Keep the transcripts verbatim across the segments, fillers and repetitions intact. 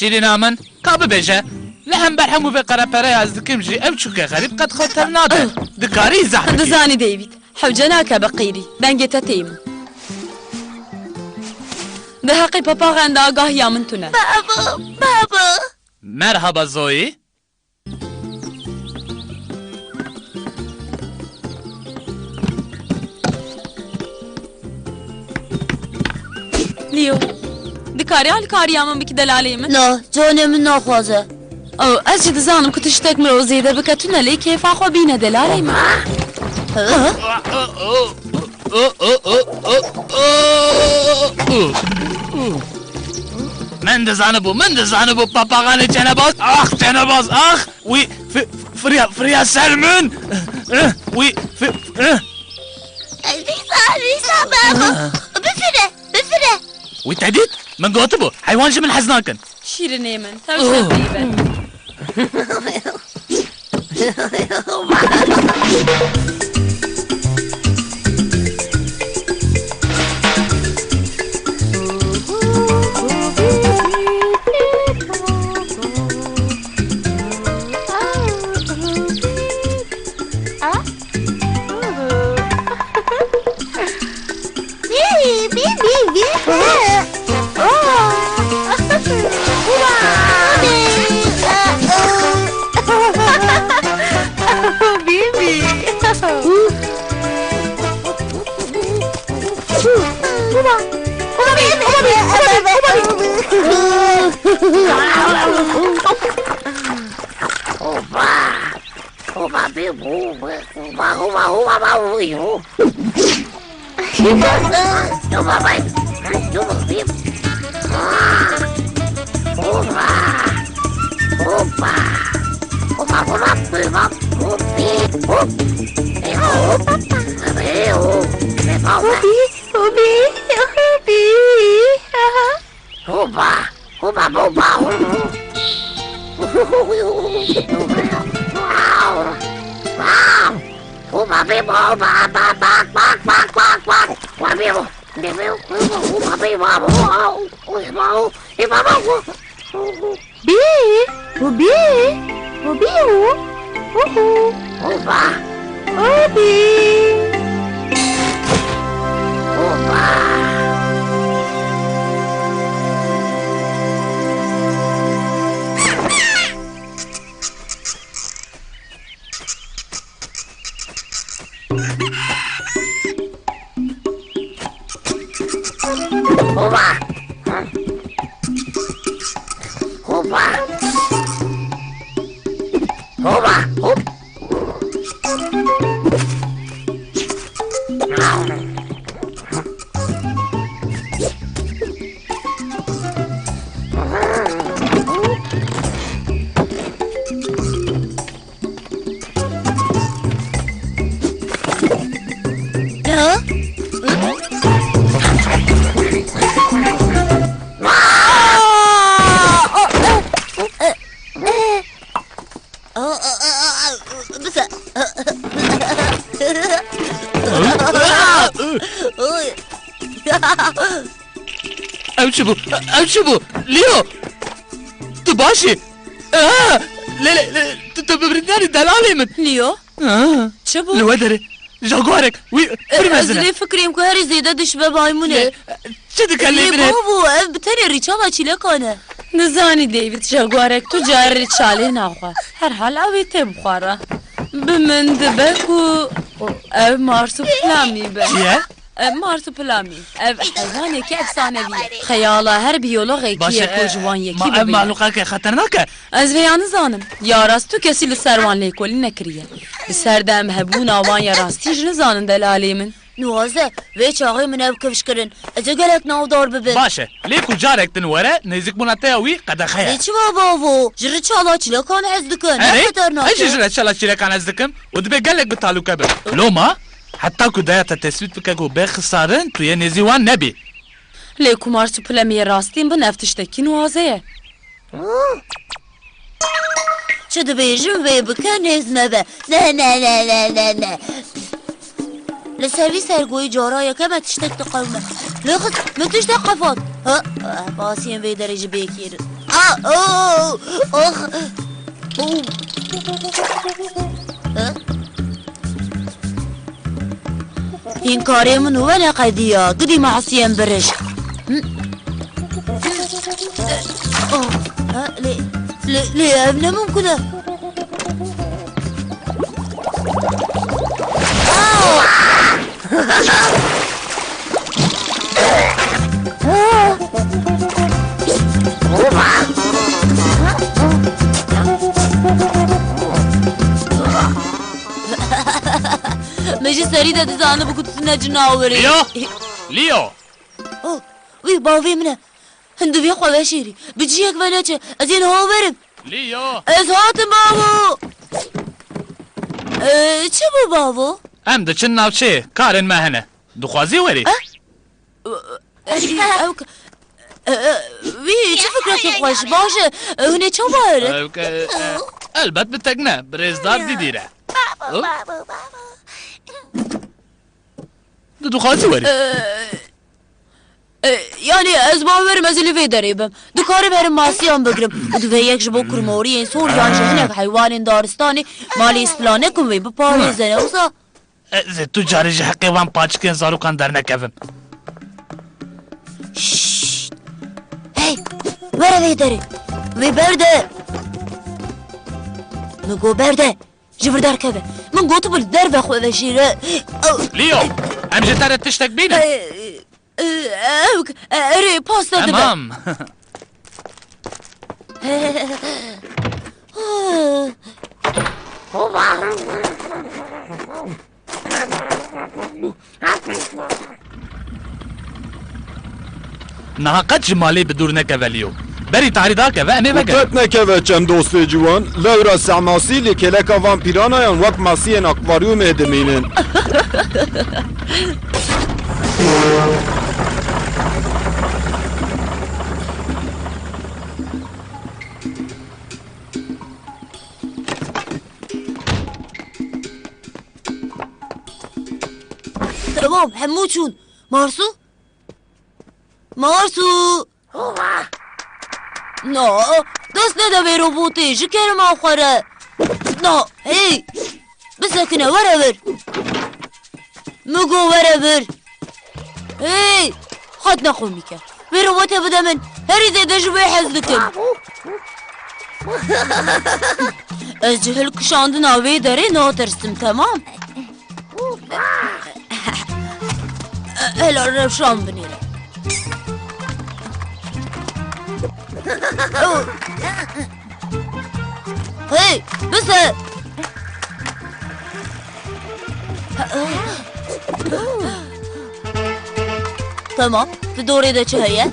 Şîrîna min, ka bibêje, li hember hemû vê qerepereya ez dikim jî ew çûkê xerîb qet xwe tev nade. Dikarî îzah bikî? Dizanî David, hewce nake bi qîrî, dengê te tê min. Di heqê papaxan de agahiya min tune. Baba, baba. Merhaba Zoe. Leo, dikarî alîkariya min bikî delalê min? Na, canê min naxwaze. Oh, ez jî dizanim ku tiştek min û zêde bike tune, lê kêfa xwe bîne delalê min. Min dizanibû, min dizanibû papaxanê cenebaz, ax cenebaz, ax! Wî fi-, firiya, firiya ser min. Eh, wî fi-, eh. Dîsa, dîsa baba. Bifire, bifire. Wî te dît? Min gotibû, heywan ji min hez nakin. Şîrinê min, tewşe bîbe. Opa! Opa, bî, bû, bû, opa, opa, opa, opa, opa, opa, bî. Opa, bî. Opa. Opa. Opa, opa, opa, opa, bî. Hop. E, hop. E, hop. E, hop. Obi, obi, obi. Aha. Hoba, hoba, boba, ho. Hoba, beba, hoba, ba, ba, ba. Hoba, beba, hoba, hoba, hoba, hoba, hoba. Bi, hobi, hobi, ho. Hoho. Hoba. Hobi. Hoba. Hoba. Hoba. Hoba. Hop. Ew çi bû? Ew çi bû? Leo! Tu baş î? Ah! Lê, lê, lê, tu, tu bi birîndanî delalê min. Leo? Ah! Çi bû? Li we derê. Jaguarek, wî pir mezin e. Ez lê fikrêm ku herî zêde dişibe maymunê. Lê, çi dike lê Lê binê? Bavo, ev bi tenê rîçala çîlekan e. Nizanî David, jaguarek tu carî rîçalê naxwe. Herhal ew ê tê bixwara. Bi min dibe ku ev Marsupilami be. Çi ye? E, Marsupilami. Ev heywanekî efsanevî ye. Xeyala her biyologekî Baş ye e, ku ji wan yekî ma ev bibe. Malûqeke xeternak e. Ez vêya nizanim. Ya rast tu kesî li ser wan lêkolîn nekiriye. Li ser de em hebûna wan ya rastî ji nizanin delalê min. Nuwaze, vê çaxê min ev kifş kirin. Ez ê gelek navdar bibim. Baş e. Lê ku carek din were, nêzîkbûna te ya wî qedexe ye. Lê çima bavo? Ji rîçala çîlekan hez dikin. Ne Erê, xeternak ez jî e. Ji rîçala çîlekan hez dikim. Û dibê gelek bi talûke bin. Loma, heta ku daya te tesbît bike ku bê xisarin, tu yê nêzî wan nebî. Lê ku Marsupilami yê rastîn bin, ev tiştekî nuwaze ye. Çi dibêjim vê bike nêz nebe. Ne, ne, ne, ne, ne, ne. Li ser vî sergoyî cara yekeme tiştek diqewime. Lê xist, min tiştek qefand. Ha, pasiyên vê derê jî bêkîr in. Ah, oh, oh, oh. Ha? Hîn karê min û we neqediya. Gidî mahsiyên biriş. Hı? Oh, ha, lê, lê, lê ev ne mimkun e? Min ji serî de dizanibû ku tu ne cinawerî. Leo! Leo! Oh, wî bavê min e. Hin divê xwe veşêrî. Bi cihek ve neçe. Ez ê niha werim. Leo! Ez hatim bavo! Ee, çi bû bavo? Em diçin navçeyê. Karên me hene. Dixwazî werî? Eh? Ev, ev, e, e, wî çi fikrekî xweş, baş e. E, hûn ê çawa herin? Ev, e, e, elbet bi tekne, birêzdar Dîdî re. Babo, babo, babo. Tu dixwazî werî? E, e, yanî ez bawerim ez ê li vê derê bim. Dikarim herim masiyan bigrim. Û divê yek ji bo kurmoriyên sor yan jî hinek heywanên daristanê malê îsplanekim wê biparêze, ne wisa? Ez ê tu carî ji heqê van paçikên zarokan dernekevim. Şşt! Hey! Were vê derê! Wê berde! Min got berde! Ji vir derkeve! Min gotibû li derve xwe veşêre! Leo! Em ji te re tiştek bînin! Hey! Ew, erê, pasta dibe. Tamam. Niha qet ji malê bi dûr nekeve Leo. Berî tarî dakeve, em ê vegerin. Qet nekeve çem dostê ciwan, lewra sehmasî li kêleka van pîranayan wek masiyên akvaryumê dimînin. Temam, hemû çûn. Marsu? Marsu! No, dest nede vê robotê, ji kerema xwe re. No, hey! Bisekine, were vir. Min got were vir. Hey! Qet ne komîk e. Vê robotê bide min. Herî zêde ji wê hez dikim. Ez ji hilkişandina vê derê natirsim, temam? Hela rewşan binêre. Hey, bise! Tamam, di dorê de çi heye?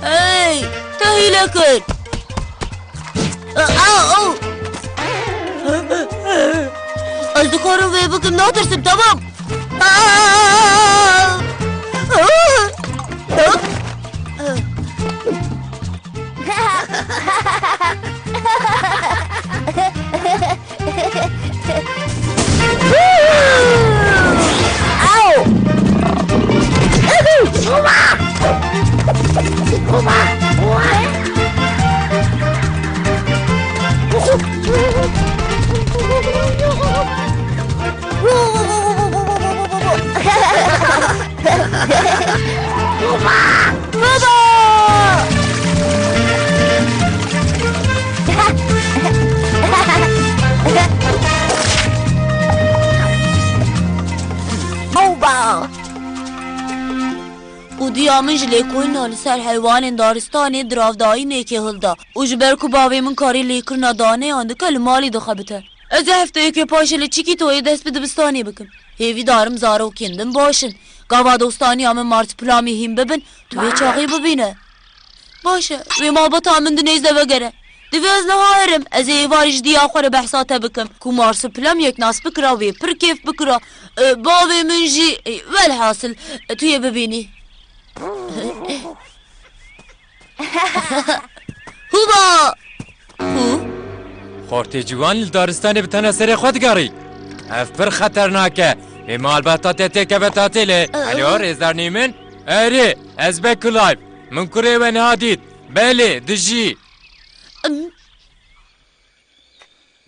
Hey, te hîle kir! Aa, au! Ez dikarim vê bikim, natirsim, tamam. Aa! Û diya min ji lêkolîna li ser heywanên daristanê diravdayînekê hilda û ji ber ku bavê min karê lêkirina daneyan dike, li malê dixebite. Ez ê hefteyekê paşê li Çîkîtoyê dest bi dibistanê bikim. Hêvîdarim zarokên din baş in. Gava dostaniya min Marsupilami hîn bibin, tu vê çaxê bibîne. Baş e, wê malbata min di nêz de vegere. Divê ez niha herim, ez ê êvarî ji diya xwe re behsa te bikim. Ku Marsupilami yek nas bikira, wê pir kêf bikira. E, bavê min jî, e, welhasil, e, tu yê bibînî. Huba! Hu? Xortê ciwan li daristanê bi tena serê xwe digerî. Ev pir xeternak e. Lê malbata te têkeve tatê lê. Alo, rêzdarnê min? Erê, ez be Clive. Min kurê we niha dît. Belê, dijî.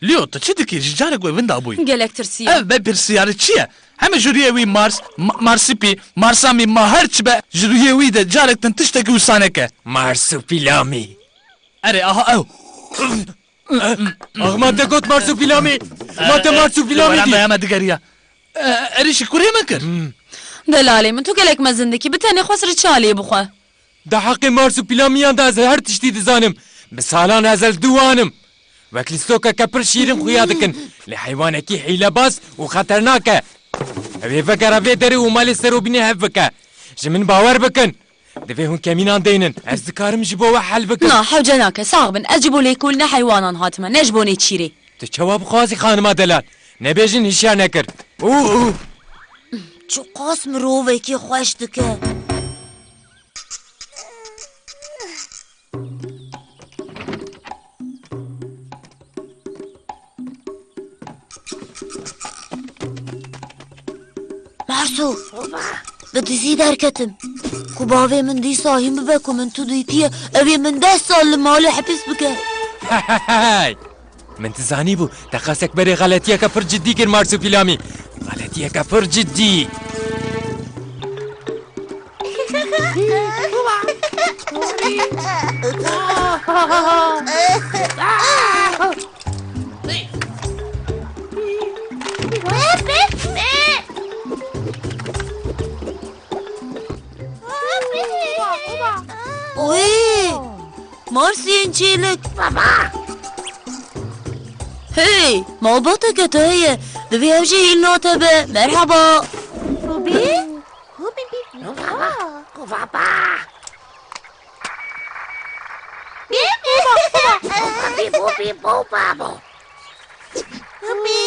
Leo, tu çi dikî? Ji carek we winda bûyî. Gelek tirsiya. Ev be pirsiyarî çi ye? Heme ji rûyê wî Mars, Ma-, Marsipî, Marsami ma her çi be ji rûyê wî de carek din tiştekî wisa neke. Marsupilami. Erê, aha ew. Ax, ma te got Marsupilami. Ma te Marsupilami dî. Ema digeriya. E, erê ji kurê me kir. Delalê min, tu gelek mezin dikî, bi tenê xwe sirê çalê bixwe. Di heqê Marsupilamiyan de ez her tiştî dizanim. Bi salan ez li dû wan im. Wek lîstokeke pir şîrin xuya dikin. Lê heywanekî hîlebaz û xeternak e. Ew ê vegere vê derê û malê serobînê hev bike. Ji min bawer bikin. Divê hûn kemînan deynin. Ez dikarim ji bo we hel bikim. Na, hewce nake, sax bin. Ez ji bo lêkolîna heywanan hatime, ne ji bo nêçîrê. Tu çawa bixwazî xanima delal? Nebêjin hişyar nekir. Û, û. Çiqas mirovekî xweş dike. Marso, bi dizî derketim. Ku bavê min dîsa hîn bibe ku min tu dîtiye, ew ê min deh sal li malê hepis bike. Hey! Min dizanîbû, te qasek berê xeletiyeke pir cidî kir, Marsupilami. Xeletiyeke pir cidî. Wê! Marsiyên çêlik. Hey, malbateke te heye. Divê ev jî hîlna te be. Merhaba. Hubi? Hubi bi. Huba ba. Bi bi. Hubi bu bi bu ba bu. Hubi.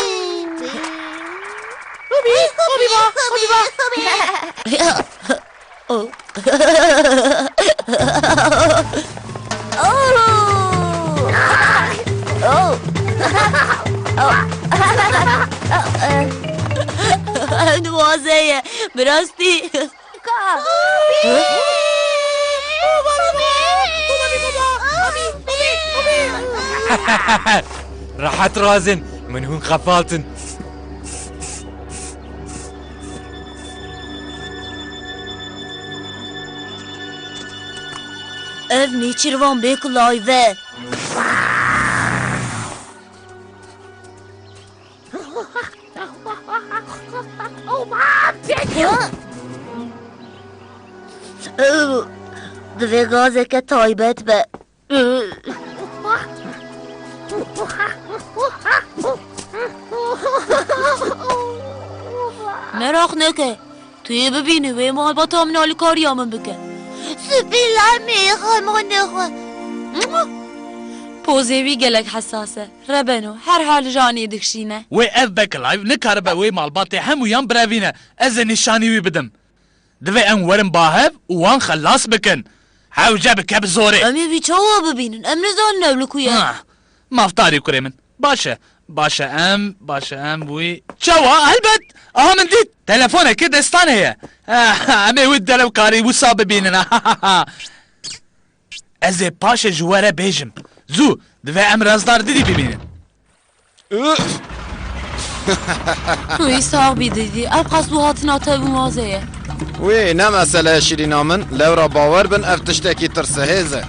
Hubi, hubi ba, hubi ba. Oh. Oh. Oh. Ev nuwaze ye, bi rastî. Rehet razin, min hûn xefaltin. Ev nêçîrvan bê Clive e. Divê gazeke taybet be. Meraq neke. Tu yê bibînî wê malbata min alîkariya min bike. Spî lamê xemonê xwe. Pozê wî gelek hesas e. Rebeno, her hal janê dikişîne. Wê ev be Clive nikaribe wê malbatê hemûyan birevîne. Ez ê nîşanî wî bidim. Divê em werin ba hev û wan xelas bikin. Hewce bike bi zorê. Em ê vî çawa bibînin? Em nizanin ew li ku ye. Ah, mafdarî kurê min. Baş e. Baş e em, baş e em wî. Çawa? Helbet! Aha min dît. Telefonekê destan heye. Ah, em ê wî derewkarî wisa bibînin. Ez ê paşê ji we re bêjim. Zû, divê em Razdar Didî bibînin. Tu yî sax bî Didî. Ev qas û hatina te nuwaze ye. Wê ne mesele ye şîrîna min. Lewra bawer bin ev tiştekî tirsihêz e.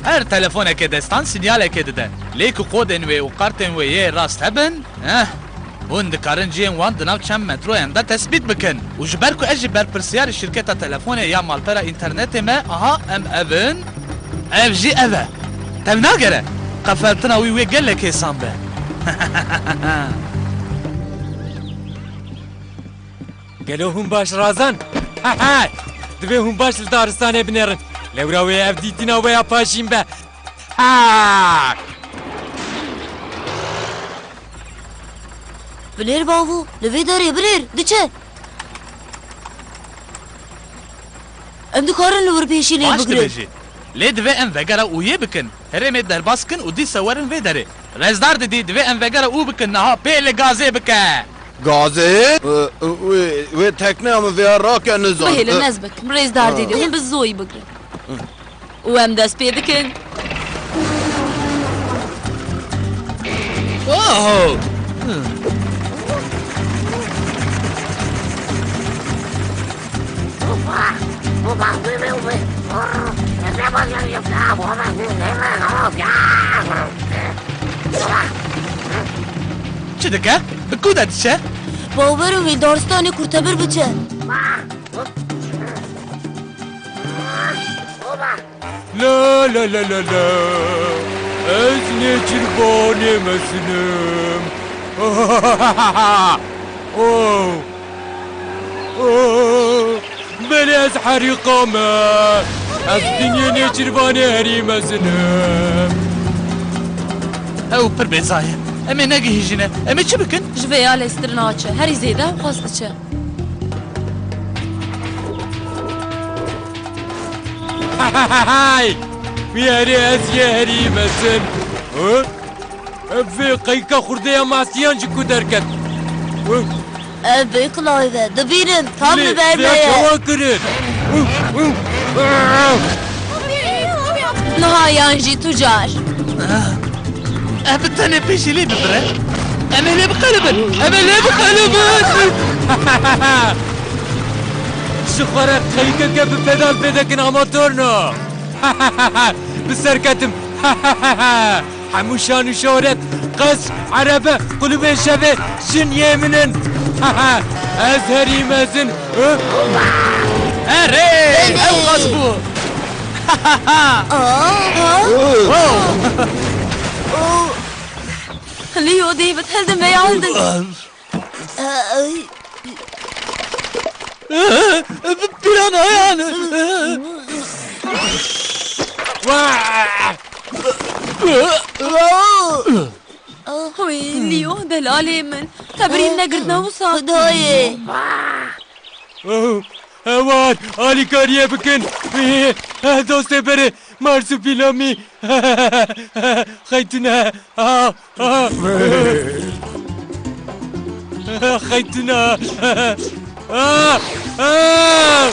Her telefonekê destan sinyalekê dide. Lê ku kodên wê û kartên wê yê rast hebin, eh, hûn dikarin cihên wan di nav çend metroyan de tespît bikin. Û ji ber ku ez jî berpirsiyarê şirketa telefonê ya malpera înternetê me, aha, em ev in, ev jî ev e. Tev nagere, qefeltina wî wê gelek hêsan be. Gelo hûn baş razan? Divê hûn baş li daristanê binêrin. Lewra wê ev dîtina we ya paşîn be. Ha! Binêr bavo, li vê derê binêr, diçe. Em dikarin li wir pêşî lê Baş bigrin. Dibêjî. Lê divê em vegera ûyê bikin. Herêmê derbas kin û dîsa werin vê derê. Rezdar didî, divê em vegera û bikin, niha pê li gazê bike. Gazê? Wê, wê, wê tekneya min vêya rake nizan. Bihêlin ez bikim. Rêzdar didî, hûn bi zoyî bigrin. Û em dest pê dikin. Oh! Çi dike? Bi ku de diçe? Bawer û wî daristanê kurtebir biçe. La la la la la. Ez nêçirvanê mezin im. Oh. Oh. Belê ez herîqa me. Ez dinyê nêçirvanê herî mezin im. Ew pir bêza ye. Em ê negihîjîne. Em ê çi bikin? Ji vê ya lêstir naçe. Herî zêde ew xwest diçe. Hay! Wî herê ez yê herî mezin. Hı? Ev vê qeyka xurdeya masiyan ji ku derket? Hı? Ev bê qilay ve. Dibînim, tam li ber me ye. Çawa kirin? Hı, hı, hı. Niha yan jî tucar. Ev bi tenê pêşî lê bibire. Em ê lê biqelibin. Em ê lê biqelibin. Ji xwe re qeykeke bi pedal pê dekin amatorno. Bi ser ketim. Hemû şan û şohret, qesr, erebe, qulubên şevê, jin yê min in. Ez herî mezin. Erê! Ew qas bû. Leo, David, hildin vêya hildin. Ay. Piranayan! Wî, Leo, delalê min. Te birîn negirtine wisa. Xwedayê. Oh, heval, alîkariyê bikin. Eh, dostê berê, Marsupilami. Xeytine. Ah, ah. Xeytine. Ah, ah.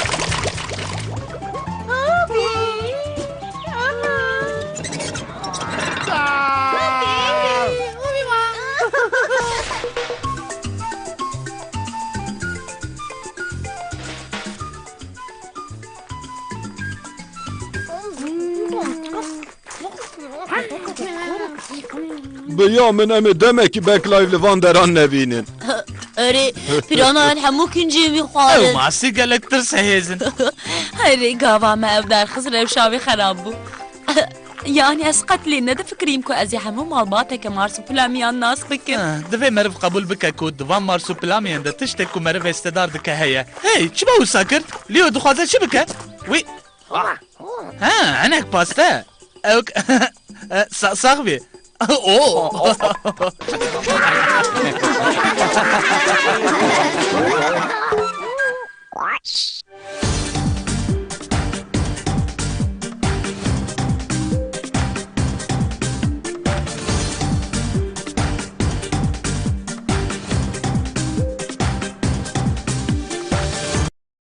Bi ya min em ê demekî Backlife li van deran nebînin. Erê, piranayan hemû kincên wî xwarin. Ew masî gelek tirsehêz in. Erê, gava me ev derxist rewşa wî xerab bû. Yanî ez qet lê nedifikirîm ku ez ê hemû malbateke marsupilamiyan nas bikim. Ah, divê meriv qebûl bike ku di van marsupilamiyan de tiştek ku meriv hêstedar dike heye. Hey, çima wisa kir? Leo dixwaze çi bike? Wî, ha, hinek paste. Ew k-, sa-, sax bî. Oh.